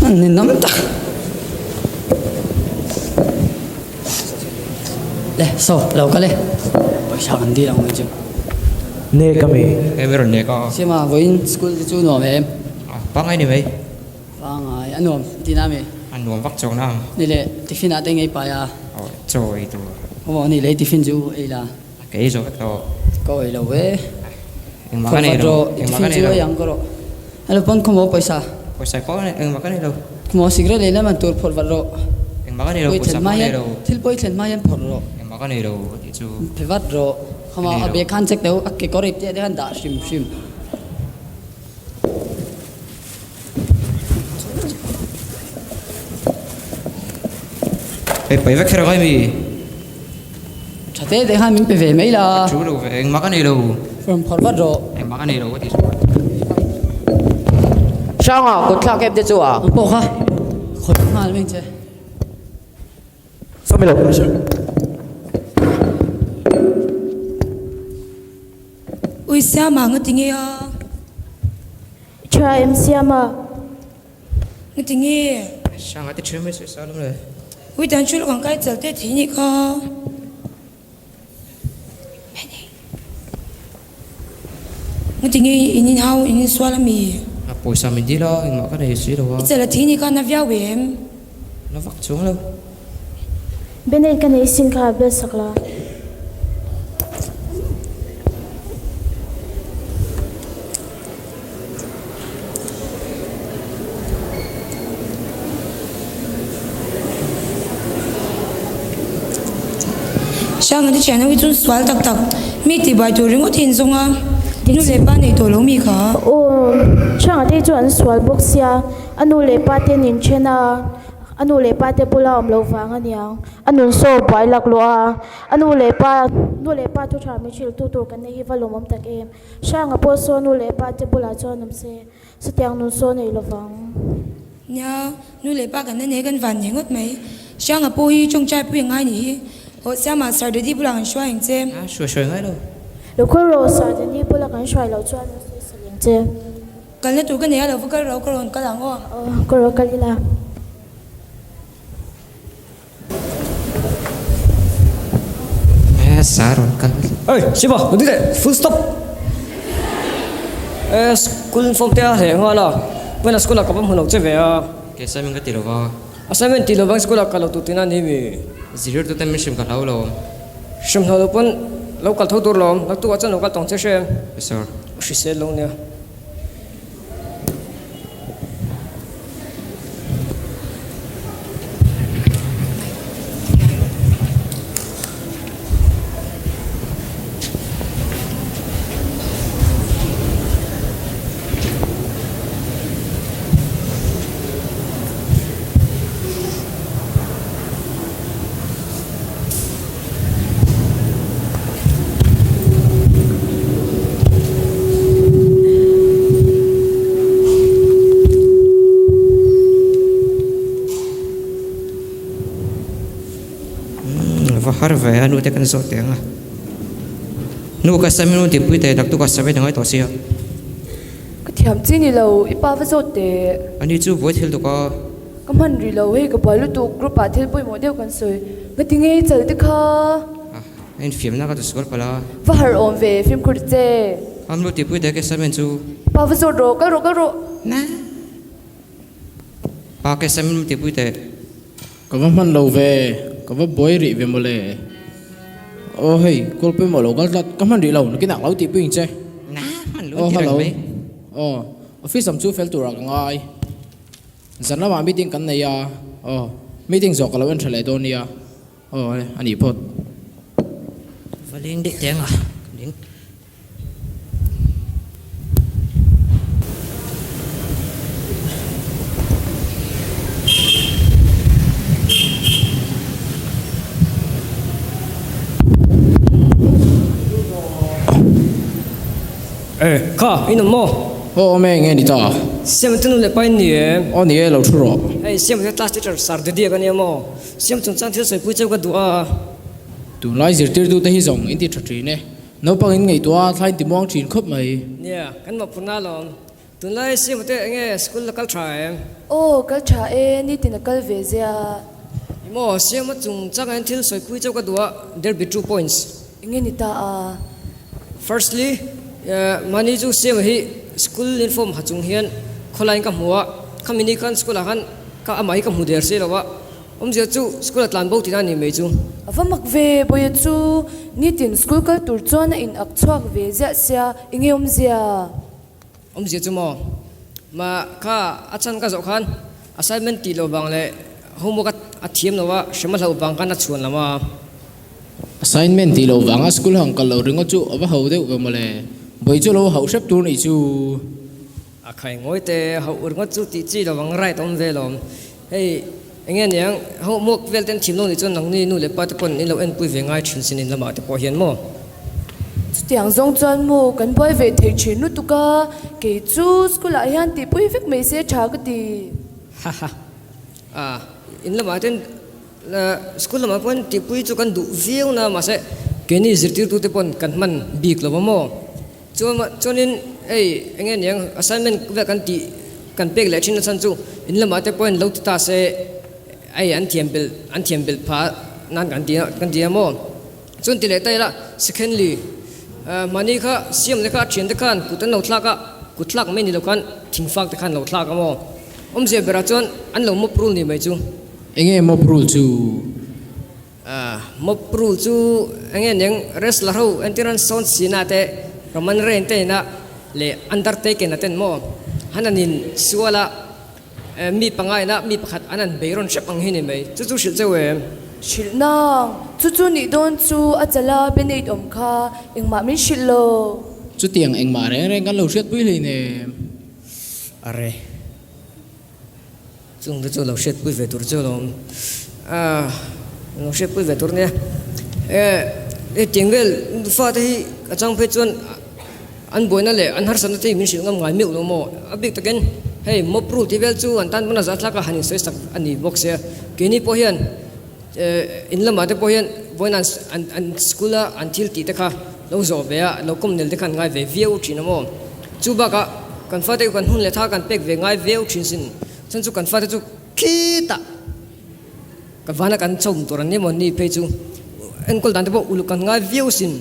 An ni nam tak. Le, so, lo kal e. Pawisa kan dil ang mai chu. Nek a mi. Hei mi rawn nek a. Siama, vawiin school te chu nuam em? Pangngai ni mai. Pangngai, a nuam tina mi? A nuam vak chawk na ang. Ni le, tiffin ah te ngei pai a. Aw, chaw ei tur. Aw, ni le, tiffin chu ei la. Ka ei zawh vek tawh. Ka awih lo ve. Engmah ka nei lo. Engmah ka nei lo. Ei ang ka rawh. Hello pawn khawmaw pawisa. Pawisa pawh engmah ka nei lo. Khawmaw cigarette lei lam an tur phawrh vat rawh. Engmah ka nei lo pawisa pawh ka nei lo. Thil pawi thlen hma hian phawrh rawh. Engmah ka nei lo ka tih chu. Pe vat rawh. Khawmaw a bag khan check teh u a kekawr ip te khan dah hrim hrim. Hei pai vek kher angai mi. Tha te te khan min pe ve mai la. Ka thu lo ve engmah ka nei lo. Rawn phawrh vat rawh. Engmah ka nei lo ka ti chu. Hranga kut thlak em te chu a. Ang pawh kha khawih nghal mai ang che. Sawmi lo. Ui Siama nga ti nge a? Tha em Siama? Nga ti nge? Hrang a ti thin mai sawi sa lawm le. Ui dan chu lawk ang kai chal te thei nih kha. Nga ti nge in in hau in in sual ami? A pawisa min dil a engmah ka nei si lo a. I chal a thi nih kha na viau em? Na vak chuang lo. Band-aid ka nei sin kha bel sak la. Hrang te thian ho hi chu sual tak tak mi tih buai tur ringawt hi an zawng a, nu leh pa nei tawh lo mi kha. Aw, Hrang te hi chu an sual bawk sia, a nu leh pa te an inthen a. A nu leh pa te bula awm loh vang a niang. A nun saw buai laklawh a, a nu leh pa nu leh pa thu tha min hrilh tu tur kan nei hi va lawmawm tak em. Hranga pawh saw nu leh pa te bulah chuan awm se, chutiang nun saw nei lo vang. Nia, nu leh pa kan la nei kan van nei ngawt mai. Hranga pawh hi tawngtai pui a ngai nih hi. Hawh Siama, Sir Daddy bulah kan hruai ang che. A, hruai hruai ngai lo. Lukhur rawh, Sir Daddy bula kan hruai loh chuan a sawi sa leng che. Kalna tur ka nei a lo va kal ro ka rawn kal ang aw. Aw ka rawn kal ila. Eh sa rawn kal. Ey Shiva ka ti leh full stop. Eh school uniform te a hleh nghal a vawiin school ah ka va hmu lo che ve a. Ke assignment ka ti lo va. Assignment ti lo vang school ah ka lo tur tihna a ni mi. Zirtirtu ten min hrim ka hlau lo. Hrim hlau lo pawn lo kal tho tur lawm, naktuk ah chuan lo kal tawng che hrem. Yes sir. Hrisel lo nia. Va har ve a nu te kan zawh teh ang a nu ka sam in tihpui teh naktuk a sam in a ngai tawh sia. Ka thiam chi ni lo i pa va zawt teh. Ani chu buai thil tuk a. Ka hman rih lo hei ka buai lutuk group ah thil pawimawh deuh kan sawi ngati nge i chal te kha. A infiamna ka ti sual palh a. Va harh awm ve fimkhur che. Am lu tihpui te Kesamen chu. Pa va zawt rawh kal rawh kal rawh. Na. Pa Kesamen lu tihpui te. Ka va hman lo ve, ka va buai rih ve mawle. Aw hei, call pawimawh lo kal tlat, ka hman rih lo, nakinah ka lo tihpui ang che. Na, hman lo Aw ti reng hello, mai. aw office lam chu fel turah ka ngai. Zan lamah meeting kan nei a, aw meeting zawh ka lo en tha leh dawn nia. Aw a nih phawt. Va leng daih teh ang a, ka ning. E, kha, in awm maw? Aw awm e, nge ni ta? Siam te nu leh pa in ni em? Aw ni e, lo thu rawh. Hei, Siam te class teacher Sir Didier ka nia maw? Siam chungchang thil sawipui cheu ka duh a. Tunlai zirtirtute hi zawng in ti tha thin e. Naupang in ngaihtuah a thlain timuang thin khawp mai. Nia, kan mawhphurhna alawm. Tunlai Siama te enge school la kal tha em? Aw, kal tha e, nitin a kal ve zia. Ih maw, Siama chung changah hian thil sawipui chauh ka duh a, there be two points. Enge ni ta a? Firstly, mahni chu Siama hi school uniform ha chung hian khawlaiin ka hmu a, khami ni khan school ah khan ka amah hi ka hmu der si lo a, awmzia chu school a tlan bo tihna a ni mai chu. A va mak ve, Bawia chu nitin school kal tur chuan a in ak chhuak ve ziah sia, enge awmzia? Awmzia chu maw? Ma kha a chhan ka zawh khan assignment tih loh vang leh homework a thiam lo a, hrem a hlauh vang khan a chhuan lam a. Assignment tih loh vanga school hang kal loh ringawt chu a va ho deuh ve mawle. Bawi chu lo hauh hrep tur nih chu. A khai ngawi te hauh ringawt chu tih chi lovang right awm ve lawm. Hei enge niang homework vel ten thiam lo nih chuan nangni nu leh pa te pawn in lo enpui ve ngai thin sin in lamah te pawh hian maw. Chutiang zawng chuan maw kan buai ve thei thin lutuk a, kei chu school ah hian tihpui vek mai se tha ka ti. Haha. A in lamah ten School lamah pawhin tihpui chu kan duh viau na mahse keini zirtirtute pawn kan hman bik lo va maw? Chuan chuanin hei enge niang assignment vel kan tih kan pek leh thin nachhan chu in lamah te pawhin lo ti ta se hei an thiam belh an thiam belh phah nan kan ti kan ti a maw? Chuan ti leh ta ila secondly mahni kha siam leh kha a thiante khan kut an lo thlak a kut thlak mai ni lo khan thingfak te khan lo thlak a maw? Awmzia berah chuan an lo mawp rul ni mai chu. Enge mop rule chu? Mop rule chu enge niang wrestler ho entir an John Cena te Roman Reign te ina leh Undertaker a ten maw han an in sual a mi panga ina mi pakhat an an bei rawn hrep ang hi ni mai chu chu hrilh cheu em? Hrilh nang, chu chu nih dawn chu a chala band-aid awm kha engmah min hrilh lo. Chutiang engmah reng reng kan lo hriatpui hleinem. Arre. Chung te chu lo hriatpui ve tur chu alawm a, lo hriatpui ve tur nia. E tiang vel fate hi a chang phei chuan an buaina leh an harsatna te hi min hrilh ngam ngai meuh lo maw? A bik takin hei mop rule tih vel chu an tan pawn a zahthlak a han insawi sak a ni bawk sia. Keini pawh hian in lamah te pawh hian vawiin an an school a an thil tih te kha lo zawh ve a, lo kawm nel te kha an ngai ve viau thin a maw? Chu bakah kan fate kan hun leh tha kan pek ve ngai viau thin sin. Chuan chu kan fate chu khitah ka vana kan chawm tur an ni maw ni phei chu enkawl dan te pawh uluk kan ngai viau sin.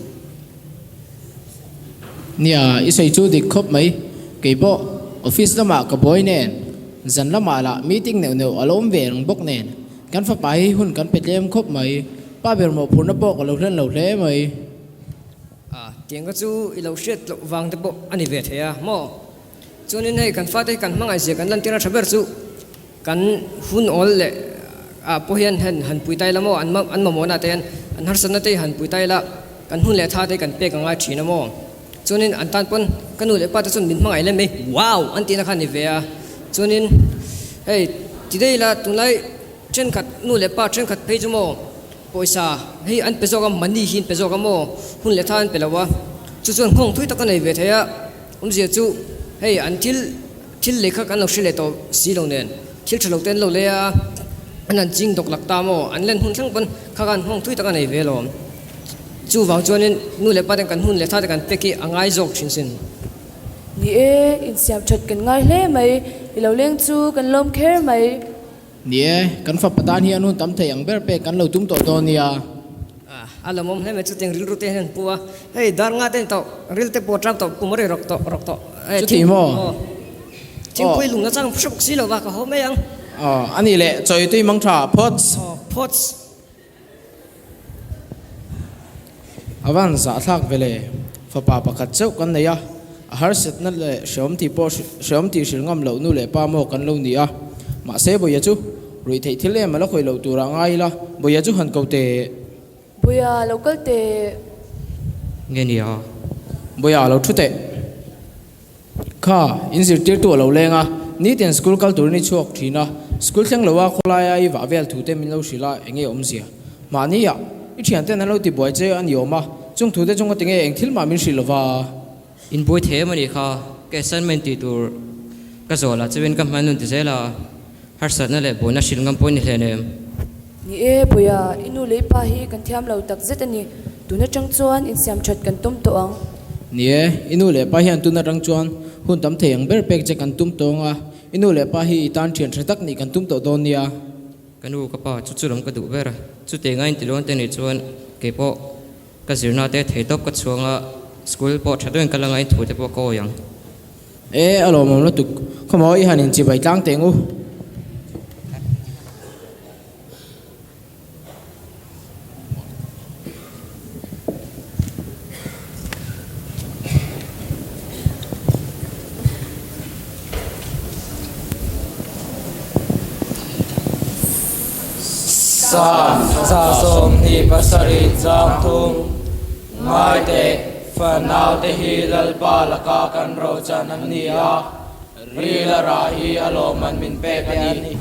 Nia, i sawi chu dik khawp mai. Kei pawh office lamah ka buai nen, zan lamah lah meeting neuh neuh a lo awm ve reng bawk nen, kan fapa hi hun kan pe tlem khawp mai. Pa ber mawhphurhna pawh ka lo hlen lo hle mai. A, tiang ka chu i lo hriat loh vang te pawh a ni ve thei a maw? Chuanin hei kan fate hi kan hmangaih zia kan lantir a tha ber chu kan hun awl leh ah pawh hian han han pui ta ila maw an an mamawhna te hian an harsatna te hi han pui ta ila kan hun leh tha te hi kan pek a ngai thin a maw? Chuanin an tan pawn ka nu leh pa te chuan min hmangaih lem mai wow an tihna kha a ni ve a chuanin hei ti daih ila tunlai thenkhat nu leh pa thenkhat phei chu maw Pawisa hei an pe zawk a, money hi an pe zawk a maw? Hun leh tha an pe lo a, chu chuan nghawng thui tak a nei ve thei a, awmzia chu hei an thil thil lei kha kan lo hre leh tawh si lo nen, thil tha lo te an lo lei a, an han ching dawk lak ta maw? An len hun thleng pawn kha khan nghawng thui tak a nei ve alawm. Chuvang chuanin nu leh pa ten kan hun leh tha te kan pek hi a ngai zawk thin sin. Ni e, insiam that kan ngai hle mai, i lo leng chu kan lawm kher mai. Ni e, kan fapa tan hian hun tam thei ang ber pek kan lo tum tawh dawn nia. A lawmawm hle mai chu tiang rilru te hian an pu a, hei dar nga te ni tawh, ril te pawh tang tawh, kum a ri rawk tawh rawk tawh. Chuti maw? Thingpui lung na chang hre bawk si lo va, ka haw mai ang. Aw, a nih leh, chawi tui mang tha, phawts. Aw, phawts. A van zahthlak ve le, fapa pakhat chauh kan nei a, a harsatna leh hreawm tih pawh hreawm tih hrilh ngam loh nu leh pa maw kan lo ni a. Mahse Bawia chu ruih theih thil em a la khawih loh turah ngai ila, Bawia chu han ko teh. Bawia lo kal teh. Nge nia? Bawia lo thu teh. Kha, in zirtirtu a lo leng a, nitin school kal turin i chhuak thin a, school thleng lo a khawlaia i vah vel thu te min lo hrilh a, enge awmzia? Mahni ah, i thianten an lo ti buai che a ni awm a, chung thu te chunga tinge eng thil mah min hrilh lo va? In buai thei em a nih kha, ka assignment tih tur ka zawh lah chauhin ka hman nun ti zel a, harsatna leh buaina hrilh ngam pawh i ni hlen em? Ni e, Puia, i nu leh i pa hi kan thiam lo tak zet a ni. Tun atang chuan insiam that kan tum tawh ang. Ni e, i nu leh pa hian tun atang chuan hun tam thei ang ber pek che kan tum tawng a, i nu leh pa hi i tan thian tha tak nih kan tum tawh dawn nia. Ka nu ka pa chu chu lam ka duh ber a, chutih ngain ti lawn te nih chuan kei pawh ka zirna te thei tawp ka chhuang a, school pawh tha deuhin ka la ngain thu te pawh ka awi ang. E, a lawmawm lutuk, khawmaw i han inchibai tlang teh ngu. Psalm 127 chang thum Ngai teh, fanaute hi Lalpa laka kan rochan an ni a, Rila rah hi a lawmman min pek a ni.